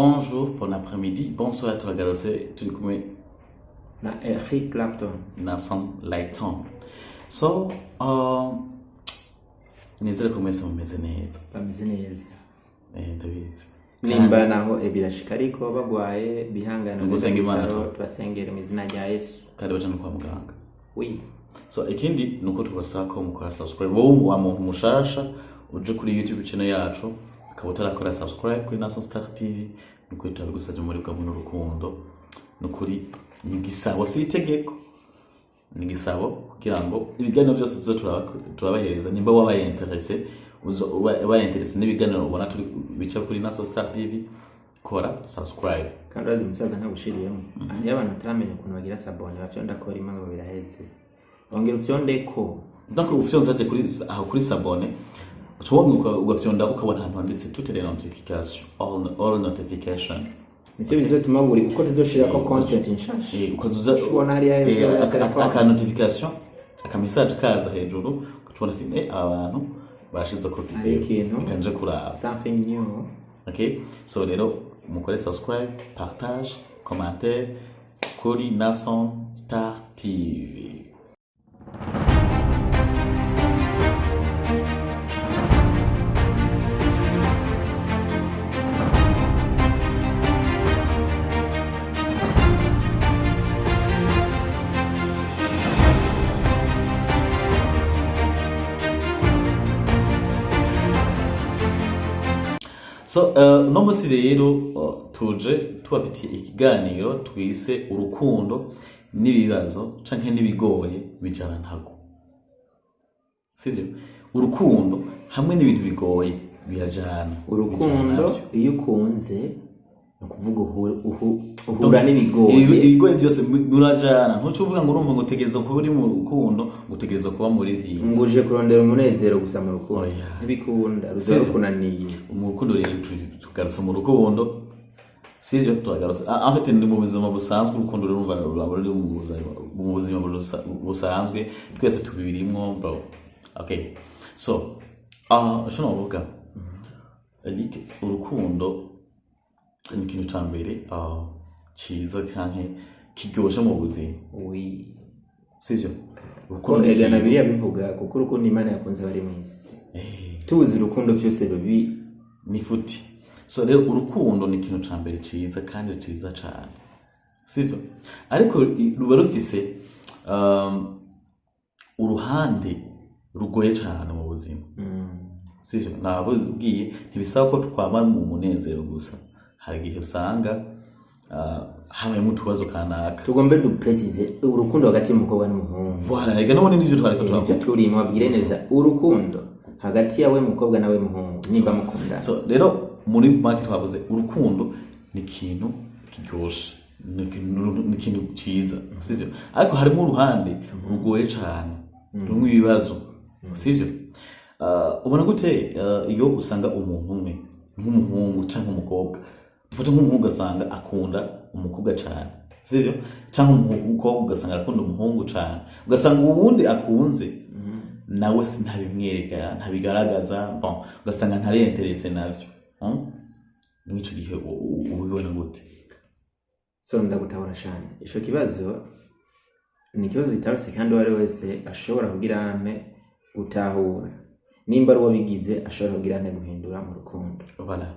Bonjour, bon après-midi, bonsoir. Turagarutse turi kumwe na Eric Clapton. Na Sam Lighton. So nizere ko mwese mumeze neza. Bameze neza. Ndabizi. Nimba naho birashika ariko bagwaye, bihangana. Ni ugusenga Imana tu. Tubasengere mu izina rya Yesu. Kandi baja no kwa muganga. Oui. So ikindi ni uko tubasaba ko mukora subscribe. Wowe wa muntu mushasha uje kuri YouTube channel yacu ukaba utarakora subscribe kuri Nason Star TV, ni ukuri turabigusabye muri bwa n'urukundo, ni ukuri ni igisabo, si itegeko, ni igisabo kugira ngo ibiganiro byose tuze turabahereza. Nimba wabaye intéressé, ubaye intéressé n'ibiganiro ubona turi bica kuri Nason Star TV, kora subscribe. Kandi urazi umusaza, ntagushiriyemo, hariyo abantu bataramenya ukuntu bagira s'abonner. Bafyonda ko rimwe ngo biraheze, ongera ufyondeko. Donc ufyonze ate kuri aho kuri s'abonner, uca ugafyonda ukabona ahantu handitse toutes les notifications, all notification. Nivyo bizotuma buri uko tuzoshirako content nshasha ukazuza ubona hariya hejuru ya telefone. Aka notification, aka message kaza hejuru, ukabona ati aba bantu bashize ko Hari video, ikintu. ikanje kuraba something new. Okay, so rero mukore subscribe, partage, commentaire kuri Nason Star TV. So uno munsi rero tuje tubafitiye ikiganiro twise urukundo n'ibibazo canke n'ibigoye bijana ntago, sivyo? Urukundo hamwe n'ibintu bigoye birajana, bijana Urukundo, navyo. iyo ukunze, ni ukuvuga uhura n'ibigoye. Ibigoye byose murajana. Ntuce uvuga ngo urumva ngo utegereza kuba uri mu rukundo, ngo utegereza kuba muri vyiza. Ngo uje kurondera umunezero gusa mu rukundo. Oya. Ntibikunda, ruzoba Sivyo. rukunaniye. Mu rukundo rero tugarutse mu rukundo, sivyo? Turagarutse. En fait ni mu buzima busanzwe. Urukundo rero urumva ruraba ruri mu buzima busanzwe, twese tubirimwo, bro. Okay, so ico novuga, Eric, urukundo ni ikintu ca mbere ciza canke kiryoshe mu buzima. Oui. Sivyo? Ko Ni ega na ikintu- biriya bivuga kuko urukundo Imana yakunze bari mu isi. Tuzi urukundo vyose rubi. Ni futi. So rero urukundo ni ikintu ca mbere ciza kandi ciza cane, sivyo? Ariko ruba rufise uruhande rugoye cane mu buzima, sivyo? Nababwiye, ntibisaba ko twama mu munezero gusa. Hari igihe usanga habayemo utubazo kanaka. Tugombe duprécise urukundo hagati y'umukobwa n'umuhungu. Voilà, rega n'ubundi nivyo twariko Nivyo turavuga. turimo, babwire neza urukundo hagati yawe mukobwa nawe muhungu nimba mukundana. So rero muri make twavuze urukundo ni ikintu kiryoshe, ni ikintu ciza, sivyo? Ariko harimo uruhande rugoye cane, rumwe ibibazo, sivyo? Ubona gute iyo usanga umuntu umwe, nk'umuhungu canke umukobwa, dufate nk'umuhungu, ugasanga akunda umukobwa cane, sivyo? Canke umukobwa ugasanga arakunda umuhungu cane, ugasanga uwundi akunze nawe si ntabimwereka, ntabigaragaza, bon, ugasanga ntari intéressé navyo, Mw'ico gihe ubibona gute? So ndagutahura cane. Ico kibazo ni ikibazo kitarose, kandi uwo ari we wese ashobora kugira ante gutahura, nimba ari uwabigize ashobora kugira ante guhindura mu rukundo. Voilà.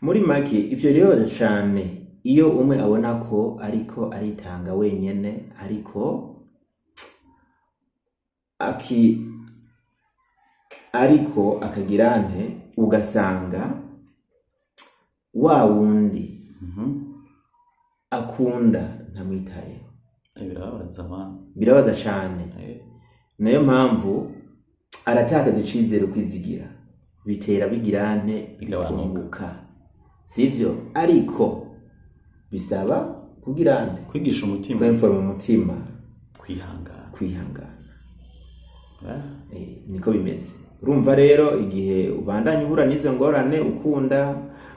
Muri make ivyo birababaza cane iyo umwe abona ko ariko aritanga wenyene, ariko aki ariko akagira ante, ugasanga wa wundi akunda ntamwitayeho. Birababaza man. Birabaza cane. Nayo mpamvu aratakaza icizere, kwizigira bitera bigira ante, Bigabanuka. bikunguka, sivyo? Ariko bisaba kugira ante? Kwigisha umutima. Kwemforma umutima. Kwihangana. Kwihangana. Niko bimeze. Urumva rero igihe ubandanya uhura n'izo ngorane, ukunda,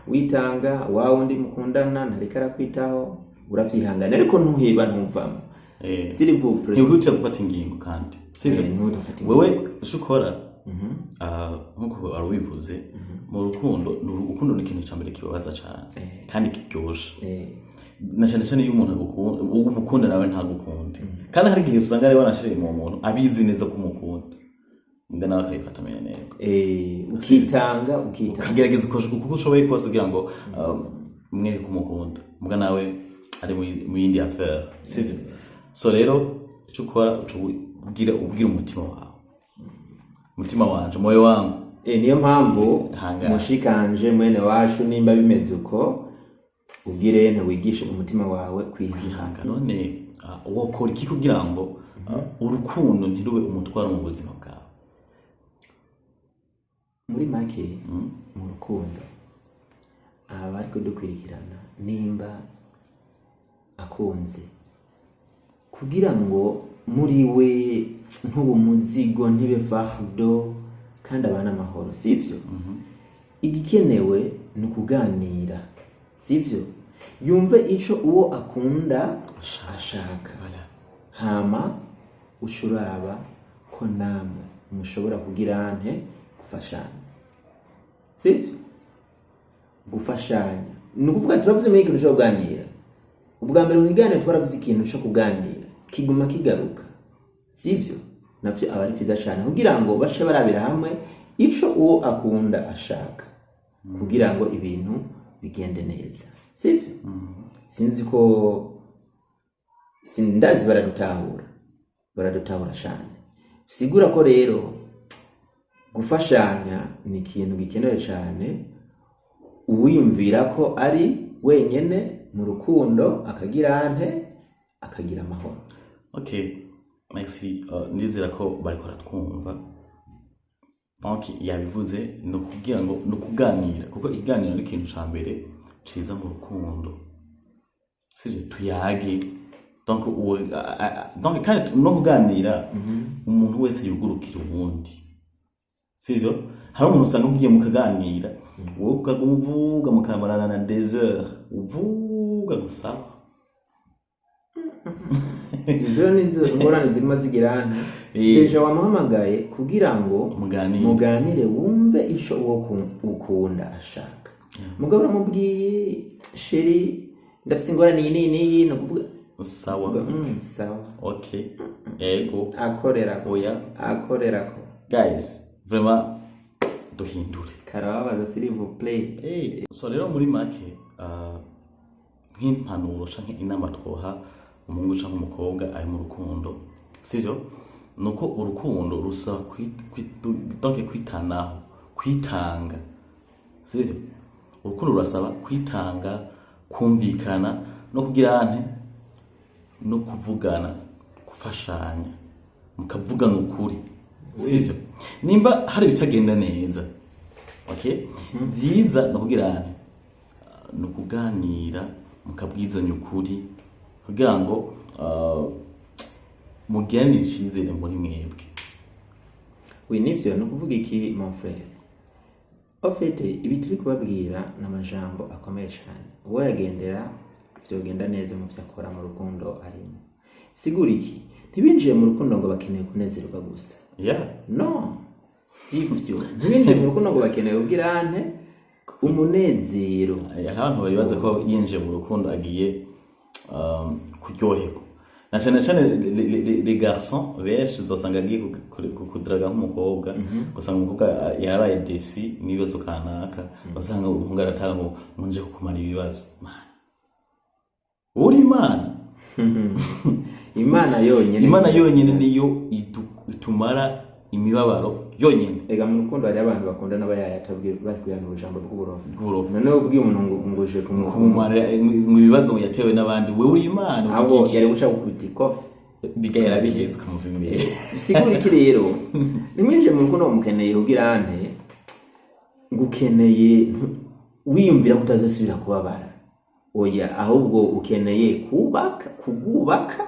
witanga, wa wundi mukundana ntareka arakwitaho, uravyihangana ariko ntuheba, ntuvamo. S'il vous plaît. Ntiwihutire gufata ingingo kandi, sivyo? Ntihutire gufata ingingo. Wewe icyo ukora Nkuko wari ubivuze, mu rukundo, urukundo ni ikintu cya mbere kibabaza cyane kandi kiryoshe, na cyane cyane iyo umuntu agukunda, umukunda nawe ntagukunde. Kandi hari igihe usanga ari wanashiriye mu muntu abizi neza ko umukunda, mbwa nawe akabifata ntego. Ukitanga, ukitanga. Ukagerageza uko ushoboye kose kugira ngo mwereke ko umukunda, mbwa nawe ari mu yindi affaire, sivyo? So rero icyo ukora, uca ubwira umutima wawe, umutima wanje, moyo wangu. Niyo mpamvu Hangara. mushikanje, mwene wacu, nimba bimeze uko, ubwire ntiwigishe umutima wawe kwihangana. None wokora iki kugira ngo urukundo ntirube umutwaro mu buzima bwawe? Muri make, mu rukundo, aba bari kudukurikirana, nimba akunze, kugira ngo muri we ntube umuzigo, ntibe fardeau, kandi abane amahoro, sivyo? Igikenewe ni ukuganira, sivyo? Yumve ico uwo akunda ashaka. Voilà. Hama uca uraba ko namwe mushobora kugira nte? Gufashanya, sivyo? Gufashanya ni ukuvuga, turavuze muri ikintu cyo kuganira. Ubwa mbere mu kiganiro twaravuze ikintu cyo kuganira kiguma kigaruka, sivyo? Navyo aba ari vyiza cyane kugira ngo bace barabira hamwe ico uwo akunda ashaka, kugira ngo ibintu bigende neza, sivyo? Sinzi ko sindazi, baradutahura, baradutahura cyane. Sigura ko rero gufashanya ni ikintu gikenewe cyane. Uwiyumvira ko ari wenyene mu rukundo akagira ante? Akagira amahoro. Okay, merci. Ndizera ko bariko baratwumva. Donc yabivuze, ni ukugira ngo ni ukuganira, kuko ikiganiro ni ikintu ca mbere ciza mu rukundo, sivyo? Tuyage. Donc uwo donc kandi no kuganira, umuntu wese yugurukira uwundi, sivyo? Hari umuntu usanga mugiye mukaganira, wowe ukaguma uvuga, mukamarana na des heures uvuga gusa. Izo nizo ingorane zirimo zigira ante? Déjà wamuhamagaye kugira ngo muganire. Muganire, wumve ico uwo ukunda ashaka. Mugabo uramubwiye: "Chéri, ndafise ingorane iyi n'iyi n'iyi", ni ukuvuga Sawa. Sawa. Okay, ego. Akorerako. Oya. Akorerako. Guys, vraiment duhindure. Karababaza, s'il vous plaît. Hey. So rero muri make, nk'impanuro canke inama twoha umuhungu canke umukobwa ari mu rukundo, sivyo? Nuko urukundo rusaba donc kwitanaho, kwitanga, sivyo? Urukundo rurasaba kwitanga, kumvikana, no kugira ante? No kuvugana, gufashanya, mukavugana ukuri, sivyo? Nimba hari ibitagenda neza, okay, byiza no kugira ante? Ni ukuganira, mukabwizanya ukuri, kugira ngo mugiranire icizere muri mwebwe. Oui, nivyo. Ni ukuvuga iki, mon frère? Au fait, ibi turi kubabwira ni amajambo akomeye cyane. Uwo yagendera vyogenda neza mu vyo akora, mu rukundo arimo. Sigura iki? Ntibinjiye mu rukundo ngo bakeneye kunezerwa gusa. No, sivyo. Ntibinjiye mu rukundo ngo bakeneye ubwirane umunezero. Hari abantu babibaza ko yinjiye mu rukundo agiye kuryoherwa, na cyane cyane les garçons benshi uzosanga agiye kudraga nk'umukobwa, ugasanga umukobwa yarabaye déçu n'ibibazo kanaka, ugasanga umuhungu aratanga ngo nje kukumara ibibazo. Man, uri Imana? Imana yonyene. Imana yonyine niyo itumara imibabaro yonyine. Ega mu rukundo hari abantu bakunda n'abayayatabwira bakubwira ijambo bw'uburofa. Bw'uburofa. Noneho ubwiye umuntu ngo nguje kumumara ngo ibibazo yatewe n'abandi, wewe uri Imana? Ahubwo Uvuga iki? Yari guca gukubita ikofi. Bigahera bihetse, ukamuva imbere. Bisigura iki rero? Nimwinjiye mu rukundo mukeneye kugira ante? Ngo ukeneye wiyumvira ko utazosubira kubabara? Oya, ahubwo ukeneye kubaka, kugubaka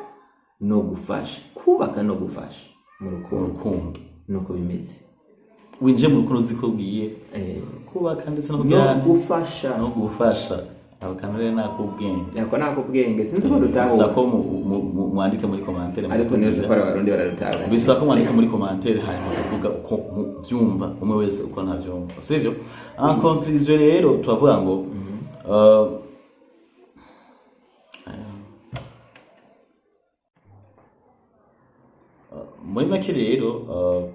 no gufasha, kubaka no gufasha mu rukundo. Urukundo. Nuko bimeze. Winjiye mu rukundo uzi ko ugiye kubaka ndetse no no kugira gufasha. No gufasha. Ako kantu rero ni ak'ubwenge. Ako ni ak'ubwenge, sinzi ko Gusa dutahura. ko mwandike muri commentaire. Ariko neza ko ari Abarundi bararutahura. Bisaba ko mwandika muri commentaire, hanyuma mukavuga uko muvyumva, umwe wese uko ntavyumva, sivyo? En conclusion rero turavuga ngo muri make rero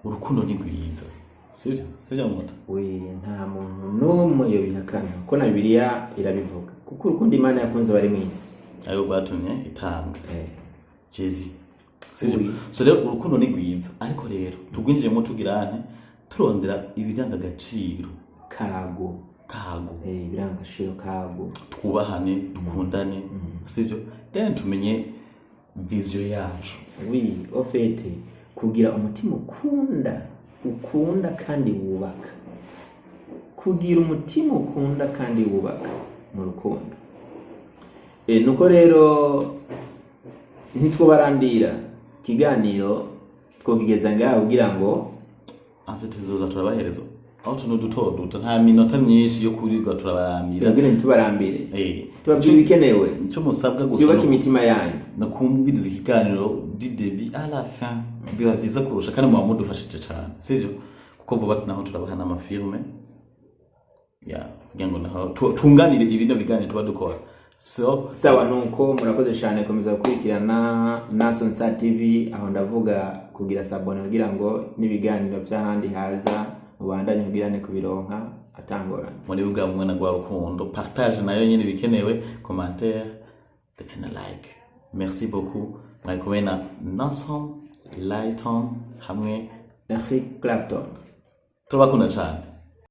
urukundo ni rwiza, sivyo? Sivyo, muta? We, nta muntu n'umwe yobihakana, ko na Bibiliya irabivuga, kuko urukundo Imana yakunze abari mu isi ariko rwatumye itanga Jésus, sivyo? Oui. So rero urukundo ni rwiza, ariko rero tugwinjiyemo tugirane turondera ibirangagaciro kago. Kago. Ibirangagaciro kago. Twubahane, dukundane, sivyo? Then tumenye vision yacu. Oui, au fait, kugira umutima ukunda, ukunda kandi wubaka, kugira umutima ukunda kandi wubaka mu rukundo. Nuko rero ntitwobarandira, ikiganiro twokigeza ngaho kugira ngo En fait, tuzoza turabahereza aho tuntu duto duto, nta minota myinshi yo kurirwa turabarambira. Twebwe ntitubarambire, tubabwira ibikenewe Icyo musabwa gusa byubaka imitima yanyu. No kumviriza ikiganiro du début à la fin, biba byiza kurusha, kandi muba mudufashije cyane, sivyo? Kuko vuba naho turabaha n'amafilme ya kugira ngo naho tunganire ibino biganiro tuba dukora, so Sawa, nuko murakoze cyane. Komeza gukurikirana Nason Sa TV. Aho ndavuga kugira s'abonner kugira ngo n'ibiganiro by'ahandi haza mubandanye kugira ne kubironka atangorane. Muri bwa mwe na rwa rukundo, partage nayo nyine bikenewe, commentaire ndetse na like. Merci beaucoup. Mwari kumwe na Nason Lighton hamwe Eric Clapton. Turabakunda cyane.